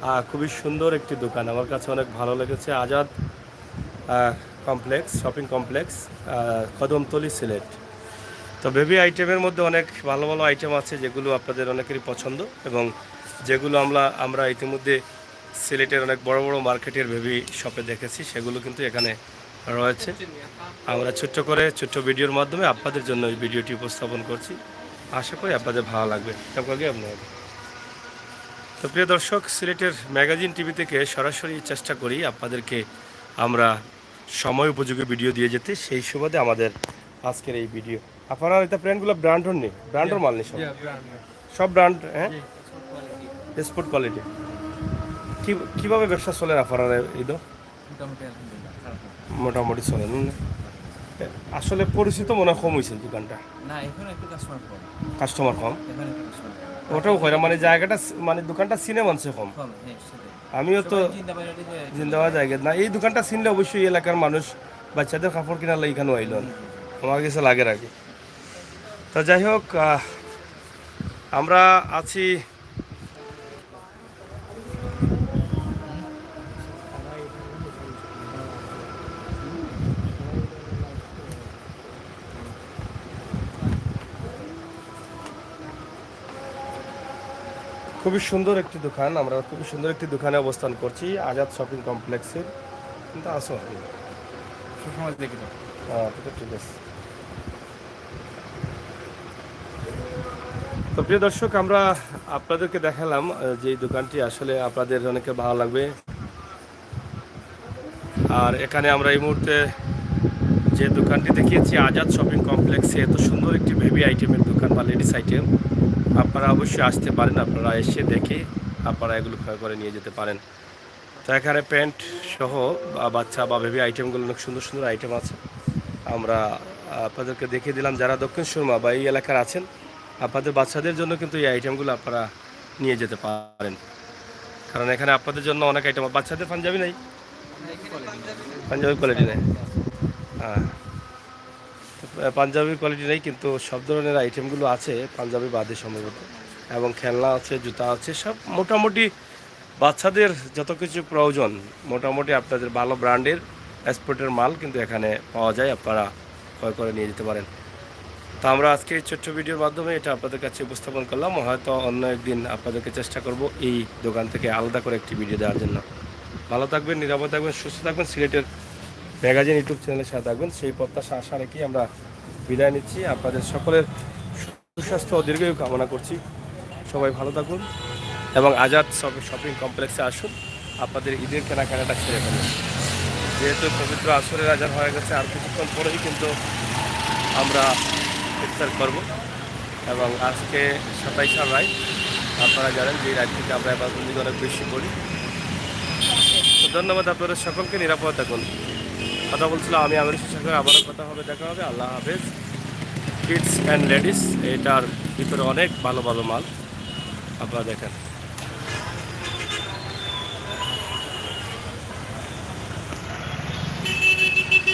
আহ, খুবই সুন্দর একটি দোকান, আমার কাছে অনেক ভালো লেগেছে। আজাদ, আহ, কমপ্লেক্স, শপিং কমপ্লেক্স, আহ, কদমতলি, সিলেট। তো বেবি আইটেমের মধ্যে অনেক ভালো ভালো আইটেম আছে, যেগুলো আপনাদের অনেকেরই পছন্দ এবং যেগুলো আমরা, আমরা ইতিমধ্যে সিলেটের অনেক বড় বড় মার্কেটের বেবি শপে দেখেছি, সেগুলো কিন্তু এখানে রয়েছে। আমরা ছোট্ট করে, ছোট্ট ভিডিওর মাধ্যমে আপনাদের জন্য এই ভিডিওটি উপস্থাপন করছি। আশা করি আপনাদের ভালো লাগবে। তো প্রিয় দর্শক, সিলেটের ম্যাগাজিন টিভি থেকে সরাসরি চেষ্টা করি আপনাদেরকে আমরা সময় উপযোগী ভিডিও দিয়ে যেতে, সেই সুবাদে আমাদের আজকের এই ভিডিও। আপনারা এটা ব্র্যান্ডগুলো ব্র্যান্ডর নেই, ব্র্যান্ডর মাল নেই সব? সব ব্র্যান্ড, হ্যাঁ? Sport quality. কি, কিভাবে ব্যবসা চলে আপনারা এই তো? মোটামুটি আলহামদুলিল্লাহ, খারাপ না। মোটামুটি চলে, হুম। আসলে পরিচিত মনে হয় কম হয়েছে দোকানটা। না, এখন একটু কাস্টমার কম। কাস্টমার কম? এখন একটু কাস্টমার কম। ওটাও হয় না, মানে জায়গাটা স-, মানে দোকানটা চিনে মানছে কম। কম, হ্যাঁ, সেটাই। আমিও তো সবাই জিন্দাবাদ জায়গা না, এই দোকানটা চিনলে অবশ্যই এই এলাকার মানুষ বাচ্চাদের কাপড় কিনার লাগি এখানে আইলাম, আমার কাছে লাগে রাখি। তো যাই হোক, আহ, আমরা আছি খুবই সুন্দর একটি দোকান, আমরা খুবই সুন্দর একটি দোকানে অবস্থান করছি, আজাদ শপিং কমপ্লেক্সের। কিন্তু আসো, সবসময় দেখি তো। হ্যাঁ, তো ঠিক আছে। তো প্রিয় দর্শক, আমরা আপনাদেরকে দেখালাম, আহ, যে এই দোকানটি আসলে আপনাদের অনেকে ভালো লাগবে। আর এখানে আমরা এই মুহূর্তে যে দোকানটি দেখিয়েছি, আজাদ শপিং কমপ্লেক্সে এত সুন্দর একটি বেবি আইটেমের দোকান বা লেডিস আইটেম, আপনারা অবশ্যই আসতে পারেন। আপনারা এসে দেখে আপনারা এগুলো ক্রয় করে নিয়ে যেতে পারেন। তো এখানে প্যান্ট সহ বা বাচ্চা বা বেবি আইটেমগুলো, অনেক সুন্দর সুন্দর আইটেম আছে। আমরা আপনাদেরকে দেখিয়ে দিলাম, যারা দক্ষিণ সুরমা বা এই এলাকার আছেন, আপনাদের বাচ্চাদের জন্য কিন্তু এই আইটেমগুলো আপনারা নিয়ে যেতে পারেন। কারণ এখানে আপনাদের জন্য অনেক আইটেম। বাচ্চাদের পাঞ্জাবি নাই? পাঞ্জাবি কোয়ালিটি নাই। হ্যাঁ, পাঞ্জাবির কোয়ালিটি নেই, কিন্তু সব ধরনের আইটেমগুলো আছে পাঞ্জাবি বাদে সম্ভবত। এবং খেলনা আছে, জুতা আছে, সব মোটামুটি বাচ্চাদের যত কিছু প্রয়োজন, মোটামুটি আপনাদের ভালো ব্র্যান্ডের এক্সপোর্টের মাল কিন্তু এখানে পাওয়া যায়, আপনারা ক্রয় করে নিয়ে যেতে পারেন। তো আমরা আজকে এই ছোট্ট ভিডিওর মাধ্যমে এটা আপনাদের কাছে উপস্থাপন করলাম। হয়তো অন্য একদিন আপনাদেরকে চেষ্টা করব এই দোকান থেকে আলাদা করে একটি ভিডিও দেওয়ার জন্য। ভালো থাকবেন, নিরাপদ থাকবেন, সুস্থ থাকবেন। সিলেটের ম্যাগাজিন ইউটিউব চ্যানেলের সাথে থাকবেন, সেই প্রত্যাশা আশা রেখেই আমরা বিদায় নিচ্ছি। আপনাদের সকলের সুস্বাস্থ্য ও দীর্ঘায়ু কামনা করছি। সবাই ভালো থাকুন এবং আজাদ শপ-, শপিং কমপ্লেক্সে আসুন, আপনাদের ঈদের কেনাকাটাটা সেরে ফেলুন। যেহেতু পবিত্র আসরের আজান হয়ে গেছে, আর কিছুক্ষণ পরেই কিন্তু আমরা ইফতার করব। এবং আজকে সাতাইশ আর রাইত, আপনারা জানেন যে এই রাইত থেকে আমরা এবার অনেক বেশি করি। তো ধন্যবাদ আপনাদের সকলকে, নিরাপদ থাকুন। কথা বলছিলাম আমি আমির হোসেন শেখ, আবারও কথা হবে, দেখা হবে। আল্লাহ হাফেজ। কিডস অ্যান্ড লেডিস, এটার ভিতরে অনেক ভালো ভালো মাল আপনারা দেখেন।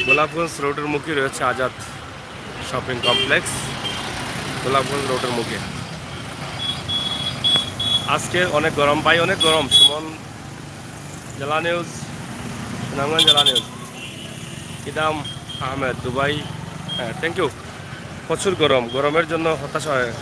গোলাপগঞ্জ রোডের মুখে রয়েছে আজাদ শপিং কমপ্লেক্স, গোলাপগঞ্জ রোডের মুখে। আজকে অনেক গরম ভাই, অনেক গরম। সুমন জেলা নিউজ, সুনামগঞ্জ জেলা নিউজ। কিদাম আহমেদ দুবাই, হ্যাঁ, থ্যাংক ইউ। প্রচুর গরম, গরমের জন্য হতাশা হয়।